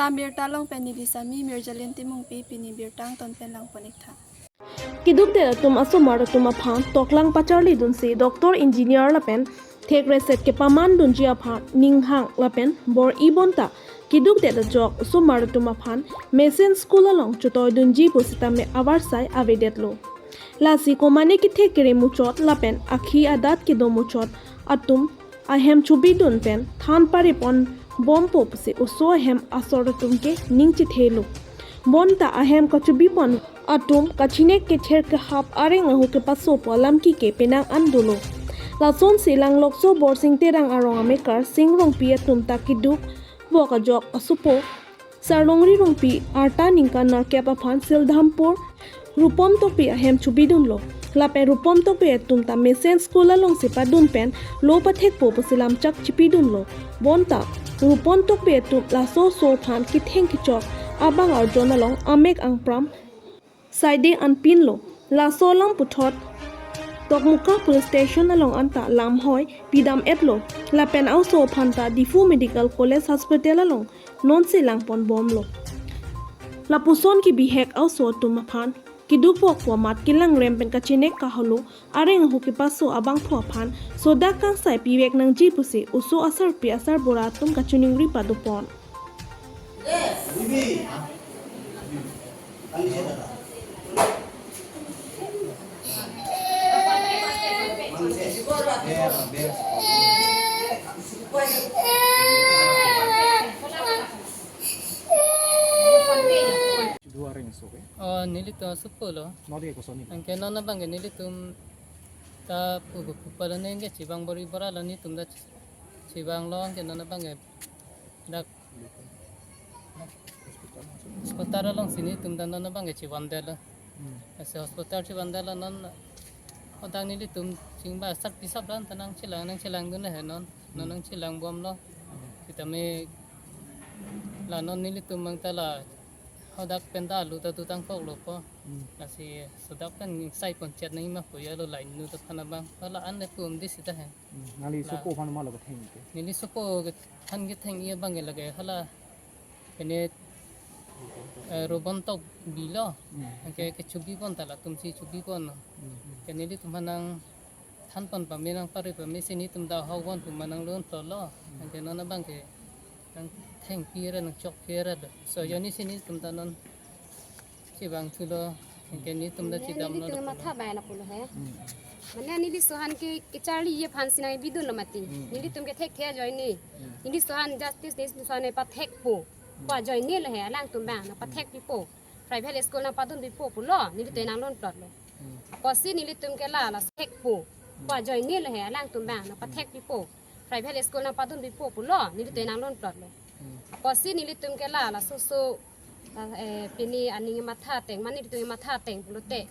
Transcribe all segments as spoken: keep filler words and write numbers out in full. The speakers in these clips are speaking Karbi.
Birta along pen neli Sami Mirjalin Timungpi, pini birta angton pen langpon-ik tha. Kidukdet atum asomar atum aphan toklang pacharlidunsi doctor, engineer lapen thekreset kepamandunji aphan ninghang lapen bor-i bonta kidukdet ajok osomar atum aphan mesen school along chetoidunji pusitame avarsai avedetlo. Lasi komane kethek kere muchot lapen akhi adat kedo muchot atum ahem chubidun pen than paripon bompo pusi oso ahem asor atum ke ning chethelo. Bonta ahem kachubipon atum kachinek kether kehap areng ahu kepaso pu alam kike penang an dolo. Lasonsi Langlokso Borsing Terang arong amekar Sing Rongpi atum ta kidukvok ajok asopo Sarlongri Rongpi arta ningkan nerkep aphan Sildhampur Rupom Tokbi ahem chubidunlo. Lapen Rupom Tokbi atum ta mesen school alongsi padun pen lo pathekpo pusi lamchak chipidunlo. Bonta Rupom Tokbi atum laso oso aphan ketheng kechok abang arjon along amek angpram saide anpinlo. Laso alam puthot Dokmoka Police Station along anta lamhoi pidam-etlo. Lapen oso aphan ta Diphu Medical College Hospital along nonsi langpon bomlo. Lapuson kebihek oso atum aphan kidukvok pu amat kelangrem pen kachinek kaholo areng ahu kepaso abangphu aphan sodak kangsai pivek nangji pusi oso asarpi asarbura atum kachiningri padopon. Dua ring so ke? Oh, nelitum asopo lo. Nodi ke kosoni? Anke non abang ke nelitum ta pugu pupa lo neng ke chibang bor-i bor-a lo, netum ta chibang lo, anke non abang ke dak hospital alongsi netum ta non abang ke chivan detlo. Hmm. Lasi hospital chivan detlo non, hadak nelitum chingba asarpi asarbura ta nangchelang nangchelangdun he non. Non Hmm. nangchelang bomlo. Hmm. Sitame la non nelitum abang ta la hadak pen ta alu ta dutang koklo po. Hmm. Lasi sodak pen sai pon chet nangji ma pu ya lo, lain nu ta aphan abang. Hala an le pum di sita he. Hmm. Nangli La- sopo aphan ma lo ketheng ke? Neli sopo ke than ketheng-i abang ke lake hala pene, eh, Rupom Tokbi lo. Hmm. Anke kechubipon ta latumsi chubipon lo. Hmm. Ke nelitum aphan nangthanpon pame nangpare pame si netum ta ahok bon pu ma nanglonplotlo. Hmm. Anke non abang ke nangthengpi ra nangchokpi ra do. So, Hmm. jonni si netum ta non chibang thulo, anke netum ta Mane chidam lo nelitum lapulo. Matha bai lapulo he. Hmm. Mane neli laso aphan ke kecharli aphansi nangpidunlo mati. Hmm. Nelitum ke thekthe ajoine. Hmm. Neli laso aphan justice, neli laso aphan pathekpo pu ajoine lo he, alangtum abang nangpathekpipo. Private school nangpadunpipo pulo, nelitum Hmm. nanglonplotlo. Hmm. Apotsi nelitum ke la la thekpo pu ajoine lo he, alangtum abang nangpathekpipo. Private school nangpadunpipo pulo, nelitum nanglonplotlo. Hmm. Apotsi nelitum ke la laso oso, la, eh, pini aning matha ateng, mane nelitum matha ateng pulote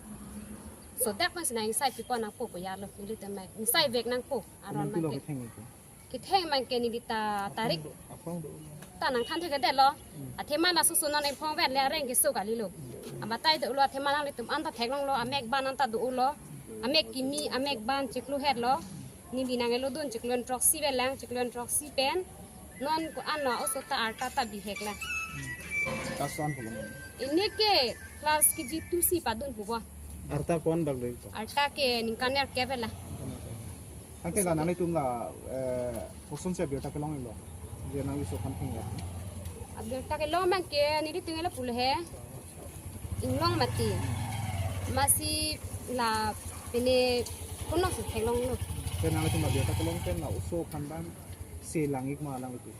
sodak pensi nang-ingsaipipon nangpo pu ya lo, nelitum nang-ingsaivek nangpo, aron Nangpilo abang ke. ketheng ke? Ketheng abang ke neli ta tarik Aphrang do, aphrang do. ta nangthan thekthedetlo. Hmm. Athema laso oso non ephong vet le areng keso kalilo. Hmm. Abatai dolo, athema nanglitum anta theklonglo, amek ban anta dolo. Amek kimi, amek ban chiklo het lo. Neli nanglodun chiklo throksi velang, chiklo throksi pen non ko-an lo oso ta arta ta bihek lang. Class one pulo non? Ini ke class K G two si padun pupo. Arta ko-an bak dei ko? Arta ke ningkan nerkep lang. Anke la nanglitum la, eh, kosonsi abirta kelonglo? Je nangli laso aphan theng ya. Abirta kelong abang ke nelitum lapulo he. Inglong mati. Amatsi la pene kono si theklonglo. Ke nanglitum abirta kelong pen la oso aphan abang si lang-ik ma alanglitum?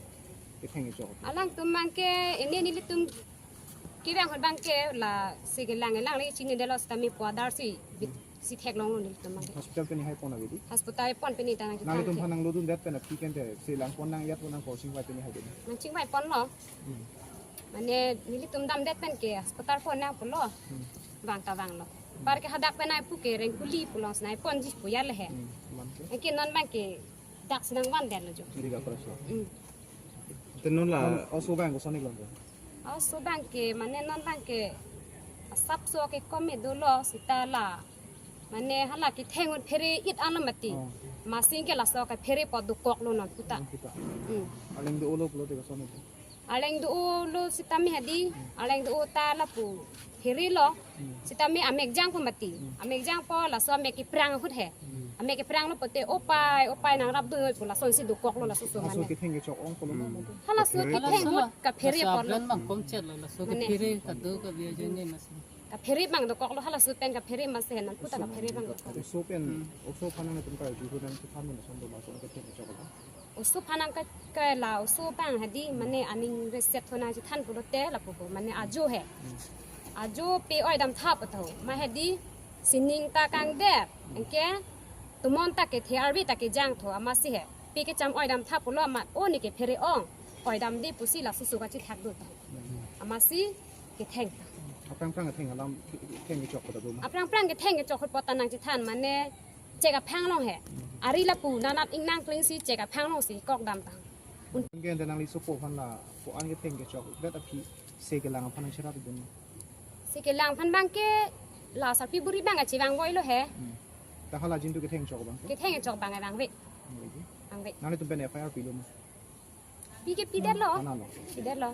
Ketheng kechok. Alangtum abang ke ini nelitum kevang ahut abang ke la si kelang-ik lang le chinidetlo, sitame pu adar si bit si theklonglo nelitum abang ke. Hospital pen nihai pon ave dei? Hospital pon pini ta nangkethan Nanglitum ke. aphan nanglodundet pen aphi kente si langpon nang yat pon nang korsing vai pini hai dei? Nangchingvaiponlo. Hmm. Mane nelitum damdet pen ke hospital pon nang pulo. Hmm. Vang ta vanglo. Par ke hadak pen nangpu ke rengkuli pulo, si nangponji pu ya le he. Hmm. Aman ke? Anke non abang ke dak si nangvandetlo jo. Dei ka praslo. Hmm. Te non la Non oso abang koson-ik long ko? Oso abang ke, mane non abang ke asapso ke kome dolo seta la. Mane hala ketheng un phere-it an lo mati. Oh. Amatsi ke laso ke phere po dokoklo non puta. Non puta. Hmm. Aling dolo pulote koson-ik? Arleng do-olo sitame hedi, arleng do-o ta lapu phere lo. Sitame amek jangpo mati. Amek jangpo laso amek keprang ahut he. Amek keprang lo pote opai, opai nangrap do pu lasonsi dokoklo laso so Laso mane. ketheng kechok ong pulo ma? Halaso Kaphere. ketheng Halaso ahut la, kaphere laso apot lo. Abang bangkom chet lo, laso Mane. kaphere kado kabi ajoine masi. Kaphere abang dokoklo halaso pen kaphere masi henan puta kaphere abang dokok. Oso pen, oso aphan nangtum karju hu nangchethan non ason do ma ason ketheng kechok lo. Oso aphan nang ke, ke la oso abang hedi mane aning reset ho nangchethan pulote lapu ho mane ajo he. Ajo pe oi damtha pu tho. Ma hedi sining ta kangder. Anke tomon ta kethe arve ta kejang tho amatsi he. Pe kecham oi damtha pulo amat o ne kephere ong. Oi damde pusi laso so kachethak do tho. Amatsi ketheng. Aphrang phrang ketheng alam ketheng kechok pada do ma? Aphrang phrang ketheng kechok ahut puta nangchethan mane chek aphang along he. Ari lapu nanat ingnang klingsi chek aphang alongsi kok damtha. Anke ante nangli sopo aphan la ko-an ketheng kechok det aphi se kelang aphan nangcherap dun. Se kelang aphan abang ke la sarpi buri abang kachevang voi lo he. Hmm. Ta hala jin tu ketheng chok abang ke? Ketheng chok abang vangve. Vangve. Vangve. Nanglitum pen F I R pilo ma? Pi ke pidet lo. Thana lo. Pidet lo.